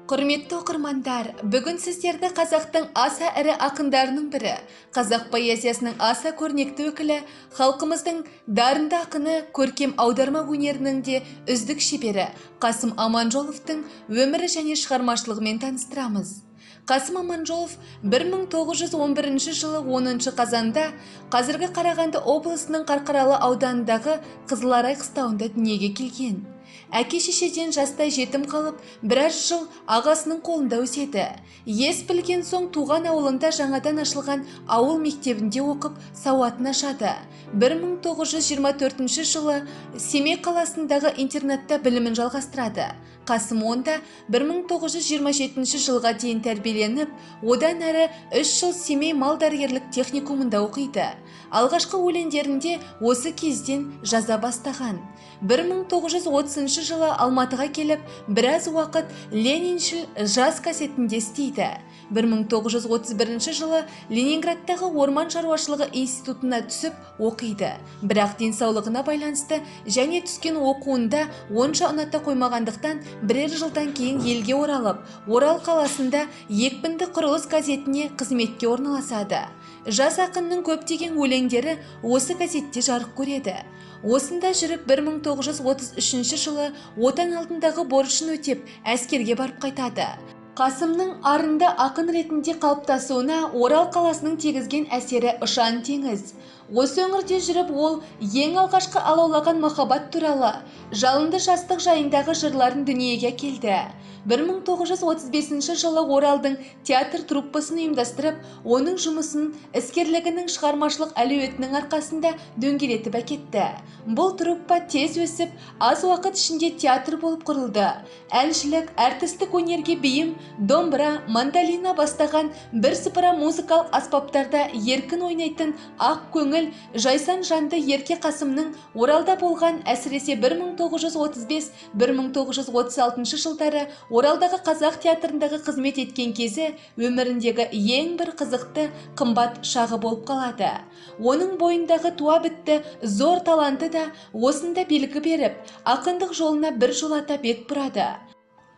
Құрметті оқырмандар, бүгін сіздерді қазақтың аса ірі ақындарының бірі, қазақ поэзиясының аса көрнекті өкілі, халқымыздың дарынды ақыны, көркем аударма өнерінің де үздік шебері Қасым Аманжоловтың өмірі және шығармашылығымен таныстырамыз. Қасым Аманжолов 1911 жылы 10 қазанда қазіргі Қарағанды облысының Қарқаралы ауданындағы Қызыларай қыстауында дүниеге келген. Әке шешеден жастай жетім қалып, біраз жыл ағасының қолында өседі. Ес білген соң туған ауылында жаңадан ашылған ауыл мектебінде оқып, сауатын ашады. 1924 жылы Семей қаласындағы интернатта білімін жалғастырады. Қасым онда 1927 жылға дейін тәрбиеленіп, одан әрі 3 жыл Семей мал дәрігерлік техникумында оқиды. Алғашқы өлеңдерінде осы кезден жаза бастаған. 1930 жылы Алматыға келіп, біраз уақыт «Лениншіл жас» газетінде істейді. 1931 жылы Ленинградтағы орман шаруашылығы институтына түсіп оқиды. Бірақ денсаулығына байланысты және түскен оқуында онша ұната қоймағандықтан, бірер жылдан кейін елге оралып, Орал қаласында «Екпінді құрылыс» газетіне қызметке орналасады. Жас ақынның көптеген өлеңдері осы газетте жарық көреді. Осында жүріп 1933 жылы Отан алдындағы борышын өтеп, әскерге барып қайтады. Қасымның арынды ақын ретінде қалыптасуына Орал қаласының тигізген әсері ұшан теңіз. Осы өңірде жүріп ол ең алғашқы алаулаған махаббат туралы, жалынды жастық жайындағы жырларын дүниеге әкелді. 1935 жылы Оралдың театр труппасын ұйымдастырып, оның жұмысын іскерлігінің, шығармашылық әлеуетінің арқасында дөңгелетіп әкетті. Бұл труппа тез өсіп, аз уақыт ішінде театр болып құрылды. Әншілік, әртістік өнерге бейім, домбыра, мандолина бастаған бірсыпыра музыкалық аспаптарда еркін ойнайтын ақ көңіл, жайсан жанды ерке Қасымның Оралда болған, әсіресе 1935-1936 жылдары Оралдағы қазақ театрындағы қызмет еткен кезі өміріндегі ең бір қызықты, қымбат шағы болып қалады. Оның бойындағы туа бітті зор таланты да осында белгі беріп, ақындық жолына бір жолата бет бұрады.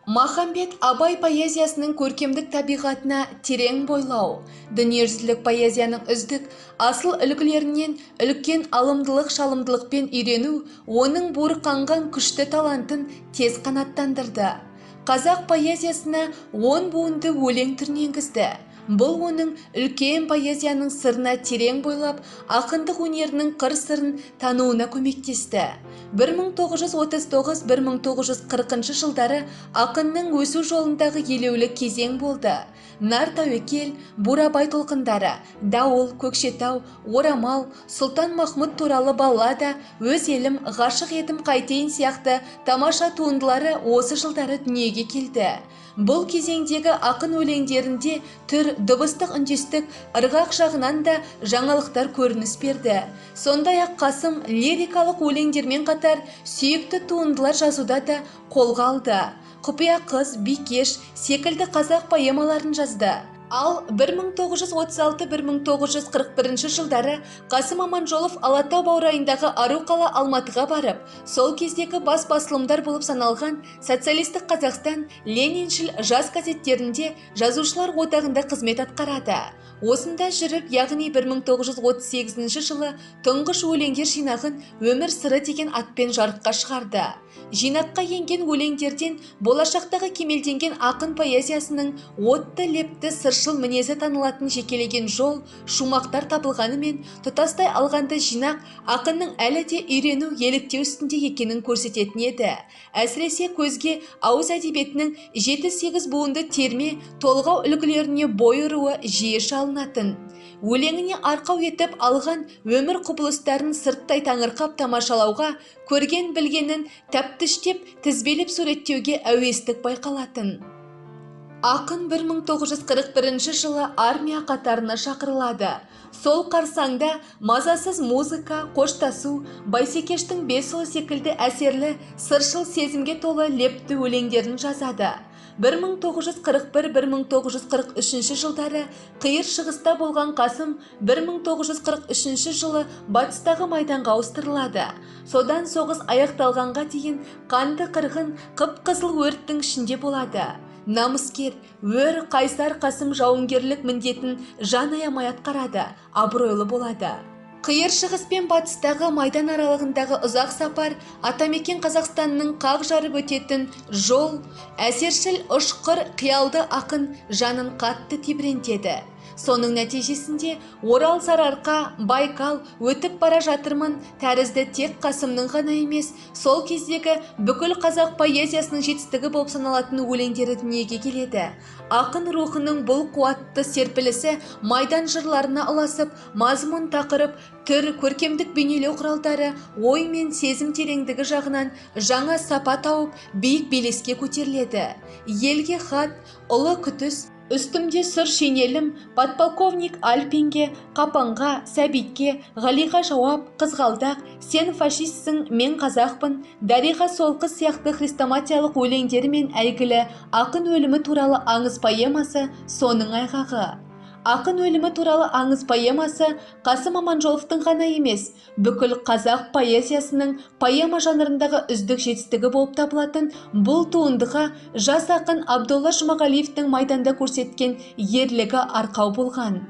Махамбет Абай поэзиясының көркемдік табиғатына терең бойлау, дүниежүзілік поэзияның үздік, асыл үлгілерінен үлкен алымдылық, шалымдылықпен үйрену оның буырқанған күшті талантын тез қанаттандырды. Қазақ поэзиясына 10 буынды өлең түрін енгізді. Бұл оның үлкен поэзияның сырына терең бойлап, ақындық өнерінің қыр сырын тануына көмектесті. 1939-1940 жылдары ақынның өсу жолындағы елеулі кезең болды. Нар тәуекел, Бурабай толқындары, Дауыл, Көкшетау, Орамал, Сұлтан Махмұд туралы баллада, Өз елім, Ғашық едім қайтейін сияқты тамаша туындылары осы жылдары дүниеге келді. Бұл кезеңдегі ақын өлеңдерінде түр, дыбыстық үндестік, ырғақ жағынан да жаңалықтар көрініс берді. Сондай-ақ Қасым лирикалық өлеңдермен қатар сүйікті туындылар жазуда да қолға алды. Құпия қыз, Бикеш секілді қазақ поэмаларын жазды. Ал 1936-1941 жылдары Қасым Аманжолов Алатау баурайындағы ару қала Алматыға барып, сол кездегі бас басылымдар болып саналған «Социалистік Қазақстан», «Лениншіл жас» газеттерінде, Жазушылар одағында қызмет атқарады. Осында жүріп, яғни 1938 жылы тұңғыш өлеңдер жинағын «Өмір сыры» деген атпен жарыққа шығарды. Жинаққа енген өлеңдерден болашақтағы кемелденген ақын поэзиясының отты лепті сыршыл мінезі танылатын жекелеген жол, шумақтар табылғанымен, тұтастай алғанда жинақ ақынның әлі де үйрену, еліктеу үстінде екенін көрсететін еді. Әсіресе көзге ауыз әдебиетінің 7-8 буынды терме, толғау үлгілеріне бой ұруы жиі шалынатын. Өлеңіне арқау етіп алған өмір құбылыстарын сырттай таңырқап тамашалауға, көрген білгенін тәптіштеп, тізбелеп суреттеуге әуестік байқалатын. Ақын 1941 жылы армия қатарына шақырылады. Сол қарсаңда «Мазасыз музыка», «Қоштасу», «Байсекештің бес ұлы» секілді әсерлі, сыршыл сезімге толы лепті өлеңдерін жазады. 1941-1943 жылдары Қиыр Шығыста болған Қасым 1943 жылы батыстағы майданға ауыстырылады. Содан соғыс аяқталғанға дейін қанды қырғын, қып-қызыл өрттің ішінде болады. Намыскер, өр, қайсар Қасым жауынгерлік міндетін жан аямай атқарады, абыройлы болады. Қиыр шығыс пен батыстағы майдан аралығындағы ұзақ сапар, атамекен Қазақстанның қақ жарып өтетін жол, әсершіл ұшқыр қиялды ақын жанын қатты тебірентеді. Соның нәтижесінде Орал, Сарыарқа, Байкал, Өтіп бара жатырмын тәрізді тек Қасымның ғана емес, сол кездегі бүкіл қазақ поэзиясының жетістігі болып саналатын өлеңдері дүниеге келеді. Ақын рухының бұл қуатты серпілісі майдан жырларына ұласып, мазмұн, тақырып, түр, көркемдік бейнелеу құралдары, ой мен сезім тереңдігі жағынан жаңа сапа тауып, биік белеске көтеріледі. Елге хат, Ұлы күтіс, Үстімде сұр шинелім, Подполковник Альпинге, Қапанға, Сәбитке, Ғалиға жауап, Қызғалдақ, Сен фашистсің, мен қазақпын, Дариға сол қыз сияқты хрестоматиялық өлеңдерімен әйгілі Ақын өлімі туралы аңыз поэмасы соның айғағы. Ақын өлімі туралы аңыз поэмасы Қасым Аманжоловтың ғана емес, бүкіл қазақ поэзиясының поэма жанрындағы үздік жетістігі болып табылатын бұл туындыға жас ақын Абдолла Жұмағалиевтің майданда көрсеткен ерлігі арқау болған.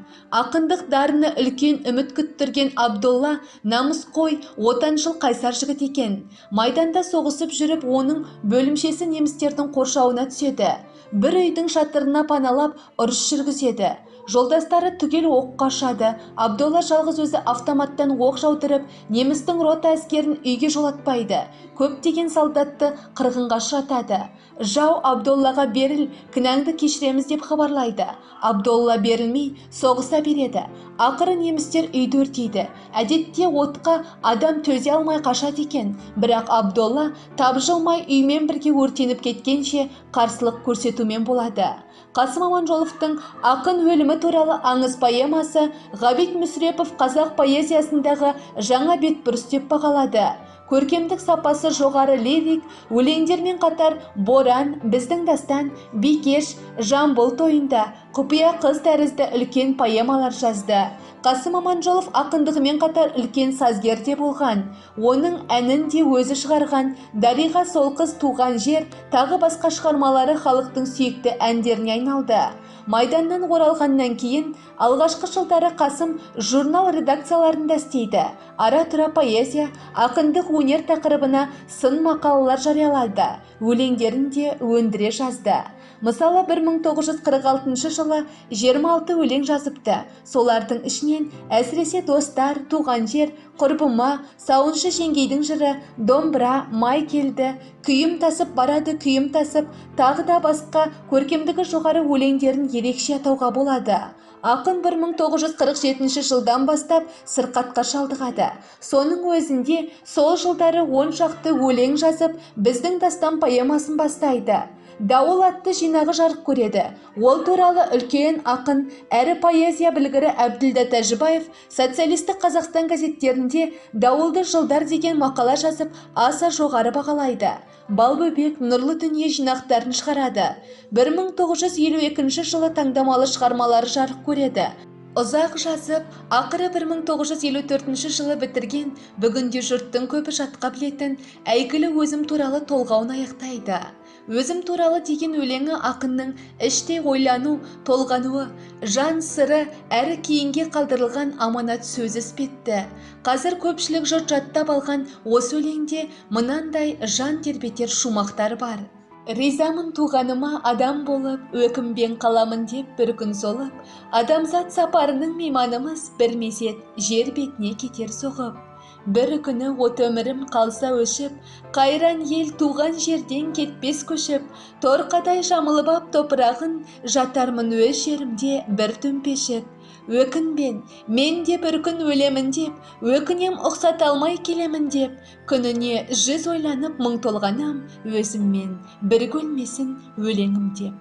Ақындық дарыны үлкен үміт күттірген Абдолла намысқой, отаншыл, қайсар жігіт екен. Майданда соғысып жүріп, оның бөлімшесі немістердің қоршауына түседі. Бір үйдің шатырына паналап, ұрыс жүргізеді. Жолдастары түгел оққа ұшады. Абдолла жалғыз өзі автоматтан оқ жаудырып, немістің рота әскерін үйге жолатпайды. Көптеген солдатты қырғынға ұшыратады. Жау Абдоллаға беріл, кінәңді кешіреміз деп хабарлайды. Абдолла берілмей, соғыса береді. Ақыры немістер үйді өртейді. Әдетте отқа адам төзе алмай қашады екен. Бірақ Абдолла тапжылмай үймен бірге өртеніп кеткенше қарсылық көрсетумен болады. Қасым Аманжоловтың Ақын өлімі туралы аңыз поэмасы Ғабит Мүсірепов қазақ поэзиясындағы жаңа бетбұрыс деп бағалады. Көркемдік сапасы жоғары лирик өлеңдермен қатар Боран, Біздің дастан, Бикеш, Жамбыл тойында, Құпия қыз тәрізді үлкен поэмалар жазды. Қасым Аманжолов ақындығымен қатар үлкен сазгер де болған. Оның әнін де өзі шығарған Дариға сол қыз, Туған жер, тағы басқа шығармалары халықтың сүйікті әндеріне айналды. Майданнан оралғаннан кейін алғашқы жылдары Қасым журнал редакцияларында істейді. Ара-тұра поэзия, ақындық өнер тақырыбына сын мақалалар жариялады, өлеңдерін де өндіре жазды. Мысалы, 1946 жылы 26 өлең жазыпты. Солардың ішінен әсіресе Достар, Туған жер, Құрбыма, Сауыншы жеңгейдің жыры, Домбыра, Май келді, Күйім тасып барады, күйім тасып, тағы да басқа көркемдігі жоғары өлеңдерін ерекше атауға болады. Ақын 1947 жылдан бастап сырқатқа шалдығады. Соның өзінде сол жылдары 10 шақты өлең жазып, Біздің дастан поэмасын бастайды. Дауыл атты жинағы жарық көреді. Ол туралы үлкен ақын әрі поэзия білгірі Әбділда Тәжібаев Социалистік Қазақстан газеттерінде «Дауылды жылдар» деген мақала жазып, аса жоғары бағалайды. Балбөбек, Нұрлы дүние жинақтарын шығарады. 1952 жылы таңдамалы шығармалары жарық көреді. Ұзақ жазып, ақыры 1954 жылы бітірген, бүгінде жұрттың көбі жатқа білетін әйгілі Өзім туралы толғауын аяқтайды. Өзім туралы деген өлеңі ақынның іштей ойлану, толғануы, жан сыры әрі кейінге қалдырылған аманат сөзі іспетті. Қазір көпшілік жұрт жаттап алған осы өлеңде мынандай жан тербетер шумақтар бар: Ризамын туғаныма адам болып, өкінбен қаламын деп бір күн солып. Адамзат сапарының мейманымыз, бір мезет жер бетіне кетер соғып. Бір күні от өмірім қалса өшіп, қайран ел, туған жерден кетпес көшіп. Торқадай жамылып ап топырағын, жатармын өз жерімде бір төмпешік. Өкінбен, мен де бір күн өлемін деп, өкінем ұқсата алмай келемін деп. Күніне 100 ойланып, мың толғанам, өзіммен бірге өлмесін өлеңім деп.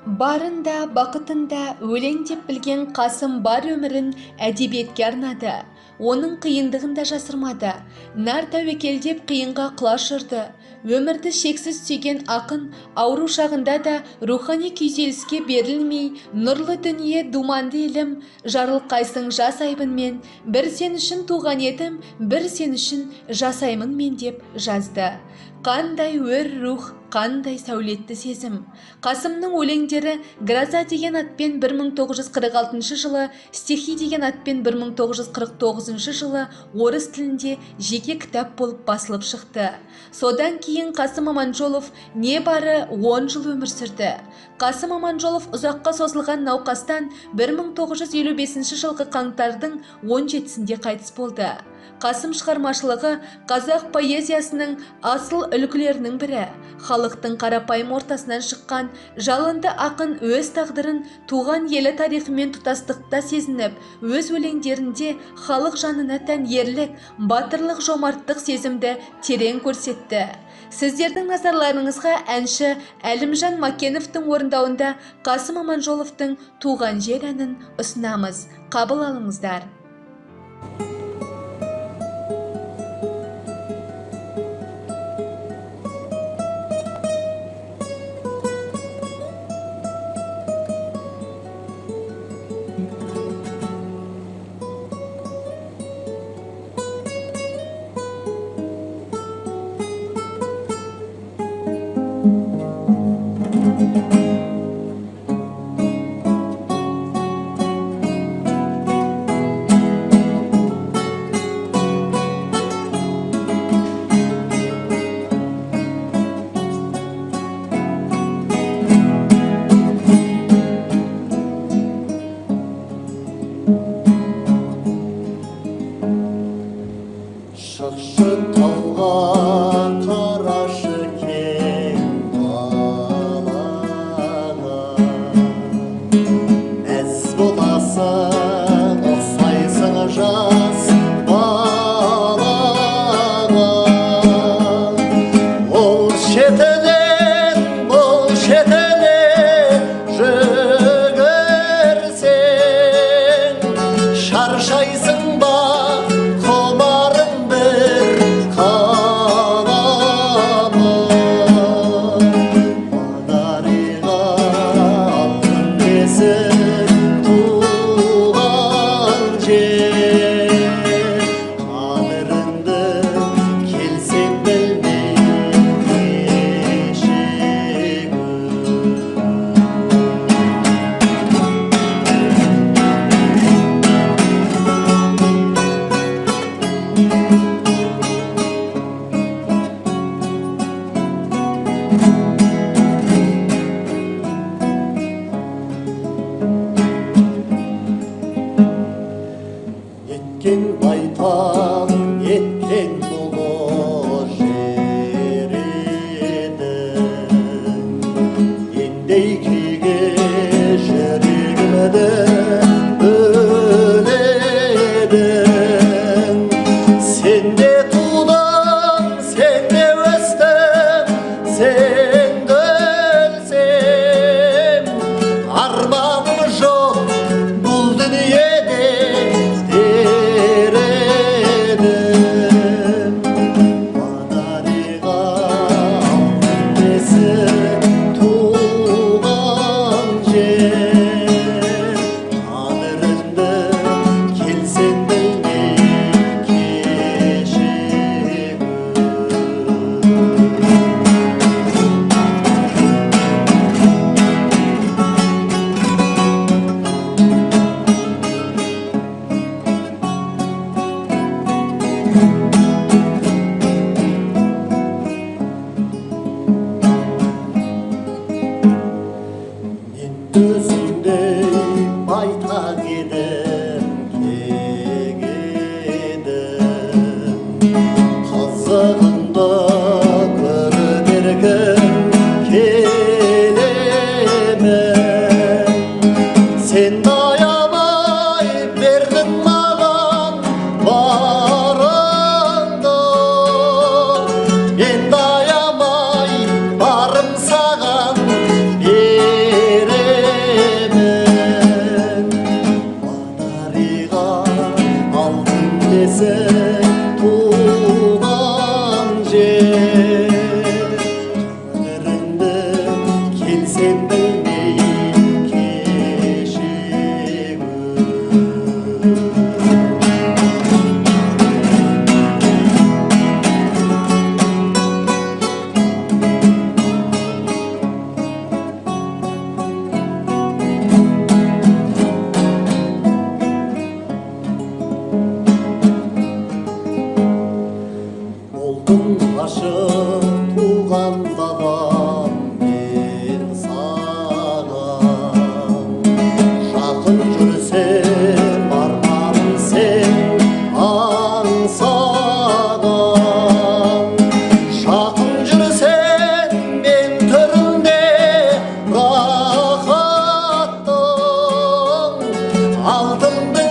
Барын да, бақытын да өлең деп білген Қасым бар өмірін әдебиетке арнады. Оның қиындығын да жасырмады. Нар тәуекел деп қиынға құлаш ұрды. Өмірді шексіз сүйген ақын ауру шағында да рухани күйзеліске берілмей, «Нұрлы дүние, думанды елім, жарылқайсың жас айбынмен, бір сен үшін туған едім, бір сен үшін жасаймын мен» деп жазды. Қандай өр рух, қандай сәулетті сезім. Қасымның өлеңдері «Гроза» деген атпен 1946 жылы, «Стихи» деген атпен 1949 жылы орыс тілінде жеке кітап болып басылып шықты. Содан кейін Қасым Аманжолов небары 10 жыл өмір сүрді. Қасым Аманжолов ұзаққа созылған науқастан 1955 жылғы қаңтардың 17-сінде қайтыс болды. Қасым шығармашылығы қазақ поэзиясының асыл үлгілерінің бірі. Халықтың қарапайым ортасынан шыққан жалынды ақын өз тағдырын туған елі тарихымен тұтастықта сезініп, өз өлеңдерінде халық жанына тән ерлік, батырлық, жомарттық сезімді терең көрсетті. Сіздердің назарларыңызға әнші Әлімжан Макеновтың орындауында Қасым Аманжоловтың «Туған жер» әнін ұсынамыз. Қабыл алыңыздар. Шықшы тауға, қарашы кең далаға, мәз боласың, ұқсайсың жас балаға. Ол шетінен, бұл шетіне жүгірсең, шаршайсың ба, құмарың бір қана ма? Дариға, алтын бесік, туған жер, қадіріңді келсең білмей кешігіп. Неткен байтақ, неткен ұлы жер едің, нендей күйге жүрегімді бөледің. Сенде тудым, сенде өстім, сенде өлсем, арманым жоқ бұл дүниеде дер едім. Дариға, алтын бесік, туған жер, қадіріңді келсең білмей кешігіп. Мен өзіңдей байтақ едім, кең едім, қызығыңды көріп еркін келемін. Сен аямай бердің маған барыңды, енді аямай барым саған беремін. Дариға, алтын бесік, туған жер, қадіріңді келсем білмей кешігіп. Алды.